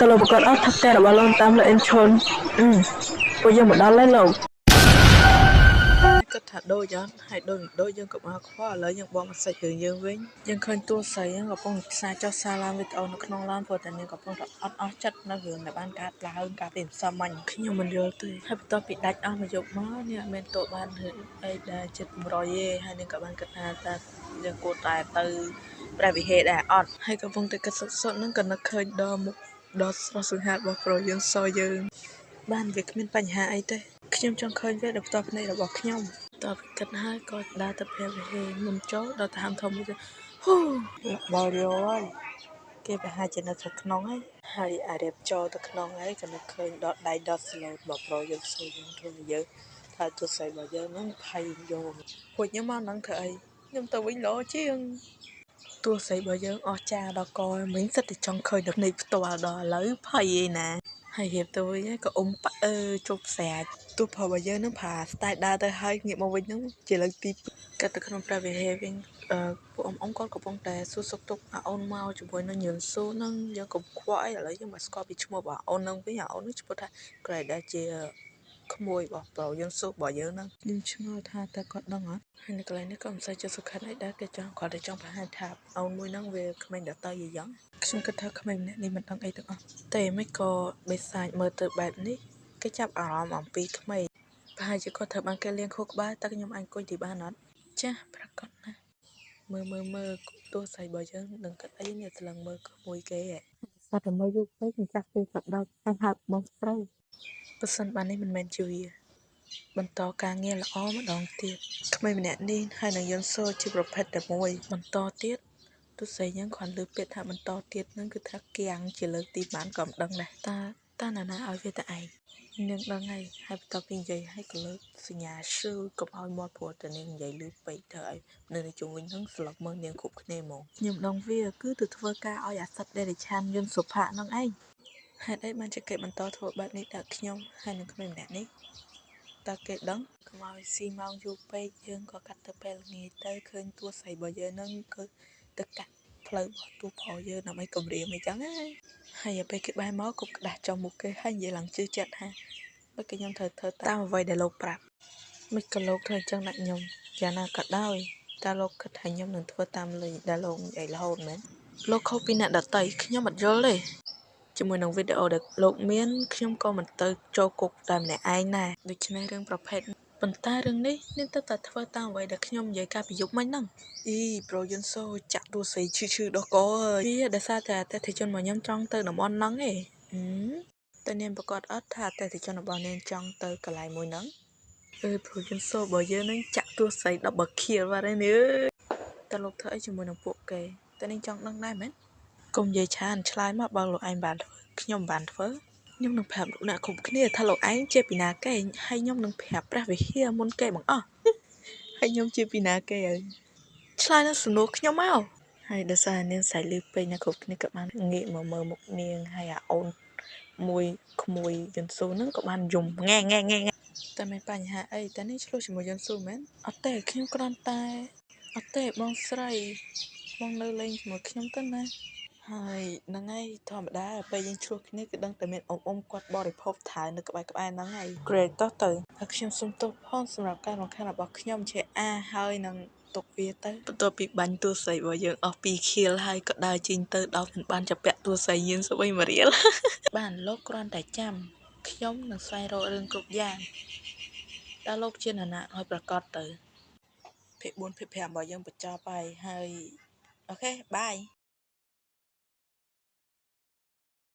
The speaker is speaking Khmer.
តើលោកប្រកាសអត់ថាផ្ទះរបស់លោកតាមលើអ៊ិនឈុនអឺពួកយើងមកដល់ហើយលោក គិតថាដូចអត់ហើយដូចមិនដូចយើងក៏មកខ្វល់ឥឡូវយើងបកមកសាច់រឿងយើងវិញយើងឃើញតួស្រីហ្នឹងកំពុងផ្សាយចុះសារឡើងវីដេអូនៅក្នុងឡានព្រោះតែនាងកំពុងតែអត់អស់ចិត្តនៅរឿងដែលបានកើតឡើងកាលពីម្សិលមិញខ្ញុំមិនយល់ទេហើយបន្ទាប់ពីដាច់អស់មួយយប់មកនាងអត់មានតបបានរឿងអីដែលចិត្ត100ទេហើយនាងក៏បានគិតថាតើយើងគួរតែទៅព្រះវិហារដែរអត់ហើយកំពុងតែគិតសុខៗហ្នឹងក៏នឹកឃើញដល់មុខដ៏ស្រស់សង្ហារបស់ប្រុសយើងសយើង បានវាគ្មានបញ្ហាអីទេខ្ញុំចង់ឃើញវាដោយផ្ទាល់ភ្នែករបស់ខ្ញុំតើគិតហើយក៏ដើរទៅព្រះវិហារមុនចូលដល់ទៅហាមធំមួយទៅហ៊ូបលយោហើយគេប្រហែលជានៅក្នុងហើយហើយអារៀបចូលទៅក្នុងហើយក៏នឹកឃើញដកដៃដកស្លូតរបស់ប្រុសយើងសួរយើងធ្វើឲ្យយើងថាទស្ស័យរបស់យើងហ្នឹងភ័យយកពួកខ្ញុំមកហ្នឹងធ្វើអីខ្ញុំទៅវិញល្អជាងទស្ស័យរបស់យើងអស់ចាដល់កមិញសិតតែចង់ឃើញដល់ភ្នែកផ្ទាល់ដល់ឥឡូវភ័យឯណា ហើយរៀបទៅវិញហើយក៏អ៊ំប៉អើជប់ស្រាចទោះប្រុសរបស់យើងនឹងប្រើស្ទាយដើរទៅហើយងាកមកវិញហ្នឹងជាលើកទី2កាត់ទៅក្នុងព្រះវិហារវិញអឺពួកអ៊ំអ៊ំគាត់កំពុងតែសួរសុខទុក្ខអាអូនមកជាមួយនឹងញឿនស៊ូហ្នឹងយើងកុំខ្វល់អីឥឡូវយើងមកស្គាល់ពីឈ្មោះរបស់អាអូនហ្នឹងវិញអាអូនហ្នឹងឈ្មោះថាក្រែដែលជាក្មួយរបស់ប្រុសយើងស៊ូរបស់យើងហ្នឹងខ្ញុំឆ្ងល់ថាតើគាត់ដឹងអត់ហើយនៅកន្លែងនេះក៏មិនសូវជាសុខិនអីដែរគេចង់គាត់តែចង់បង្ហាញថាអូនមួយហ្នឹងវាក្មេងដល់ទៅយីយ៉ាងខ្ញុំគិតថាក្មេងម្នាក់នេះមិនដឹងអីទាំងអស់ តែមិនក៏បិសាចមើលទៅបែបនេះគេចាប់អារម្មណ៍អំពីក្មេងប្រហែលជាគាត់ត្រូវបានគេលាងខួរក្បាលតើខ្ញុំអាចអង្គុយទីបានអត់ចាស់ប្រកាសណាស់មើលមើលមើលទោះស្រីរបស់យើងនឹងគិតអីនេះស្លឹងមើលក្មួយគេហ៎ សត្វតែមើលយូរពេកម្ចាស់គេក៏ដល់ហើយហៅបងស្រី បើសិនបាននេះមិនមែនជាវាបន្តការងារល្អម្ដងទៀតក្មេងម្នាក់នេះហើយនឹងយើងសូជាប្រភេទតែមួយបន្តទៀតទោះស្រីយើងគ្រាន់លើពាក្យថាបន្តទៀតនឹងគឺថាគៀងជាលើកទីបានក៏មិនដឹងដែរតើតើណានាឲ្យវាតែឯងនាងដឹងហើយហើយបន្ទាប់ពីនិយាយហើយក៏លើកសញ្ញាឈឺកុំឲ្យមាត់ព្រោះតែនាងនិយាយលឺពេកធ្វើឲ្យនៅនៅជុំវិញហ្នឹងស្លុបមើលនាងគ្រប់គ្នាហ្មងខ្ញុំដឹងវាគឺទៅធ្វើការឲ្យអាសិតដេរិឆានយុនសុផាហ្នឹងឯងហេតុអីបានជាគេបន្តធ្វើបែបនេះដល់ខ្ញុំហើយនឹងក្មេងម្នាក់នេះតើគេដឹងកុំឲ្យស៊ីម៉ោងយូរពេកយើងក៏កាត់ទៅពេលល្ងាចទៅឃើញតួស្រីរបស់យើងហ្នឹងគឺទៅកាត់ផ្លូវរបស់តួប្រុសយើងដើម្បីគម្រាមអីចឹងណាហើយដល់ពេលគេបែរមកគប់ក្តាស់ចំមុខគេហើយនិយាយឡើងជឿជាក់ថាបើគេខ្ញុំត្រូវធ្វើតាមអ្វីដែលលោកប្រាប់មិនក៏លោកធ្វើអញ្ចឹងដាក់ខ្ញុំយ៉ាងណាក៏ដោយតើលោកគិតថាខ្ញុំនឹងធ្វើតាមលុយដែលលោកនិយាយរហូតមែនលោកខុសពីអ្នកដទៃខ្ញុំអត់យល់ទេជាមួយនឹងវីដេអូដែលលោកមានខ្ញុំក៏មិនទៅចូលគុកតែម្នាក់ឯងដែរដូច្នេះរឿងប្រភេទប៉ុន្តែរឿងនេះនាងទៅតែធ្វើតាមអ្វីដែលខ្ញុំនិយាយកាលពីយប់មិញហ្នឹងអីប្រូយុនសូចាក់តួស្រីឈឺឈឺដល់កអើយវាដោយសារតែអតិថិជនរបស់ខ្ញុំចង់ទៅតំបន់ហ្នឹងឯងអឺតែនាងប្រកាសអត់ថាអតិថិជនរបស់នាងចង់ទៅកន្លែងមួយហ្នឹងអើយប្រូយុនសូរបស់យើងហ្នឹងចាក់តួស្រី double kill បាត់ហើយនេះអើយតើលោកធ្វើអីជាមួយនឹងពួកគេតើនាងចង់ដឹងដែរមែនកុំនិយាយច្រើនឆ្លើយមកបើលោកឯងបានធ្វើខ្ញុំមិនបានធ្វើខ្ញុំនឹងប្រាប់លោកអ្នកគ្រប់គ្នាថាលោកឯងជាពីណាគេហើយខ្ញុំនឹងប្រាប់ព្រះវិហារមុនគេបង្អស់ហើយខ្ញុំជាពីណាគេហើយឆ្លើយនឹងសំណួរខ្ញុំមកហើយដោយសារនាងស្រែកលឺពេកអ្នកគ្រប់គ្នាក៏បានងាកមកមើលមុខនាងហើយអាអូនមួយក្មួយយិនស៊ូហ្នឹងក៏បានយំង៉ែង៉ែង៉ែង៉ែតែមានបញ្ហាអីតែនេះឆ្លោះជាមួយយិនស៊ូមែនអត់ទេខ្ញុំគ្រាន់តែអត់ទេបងស្រីបងនៅលេងជាមួយខ្ញុំទៅណា ហើយហ្នឹងហើយធម្មតាពេលយើងឆ្លោះគ្នាគឺដឹងតែមានអ៊ំអ៊ំគាត់បរិភោគថៅនៅក្បែរក្បែរហ្នឹងហើយ Great តោះទៅហើយខ្ញុំសុំទោសផងសម្រាប់ការរំខានរបស់ខ្ញុំជាអាហើយនឹងទុកវាទៅបន្ទាប់ពីបាញ់តួស្រីរបស់យើងអស់2ខៀលហើយក៏ដើរចេញទៅដល់មិនបានចាប់ពាក់តួស្រីយើងស្អុយមួយរៀល បានលោកគ្រាន់តែចាំខ្ញុំនឹងស្វែងរករឿងគ្រប់យ៉ាងតើលោកជានរណាឲ្យប្រកាសទៅភាគ4ភាគ5របស់យើងបញ្ចប់ហើយហើយ okay, bye.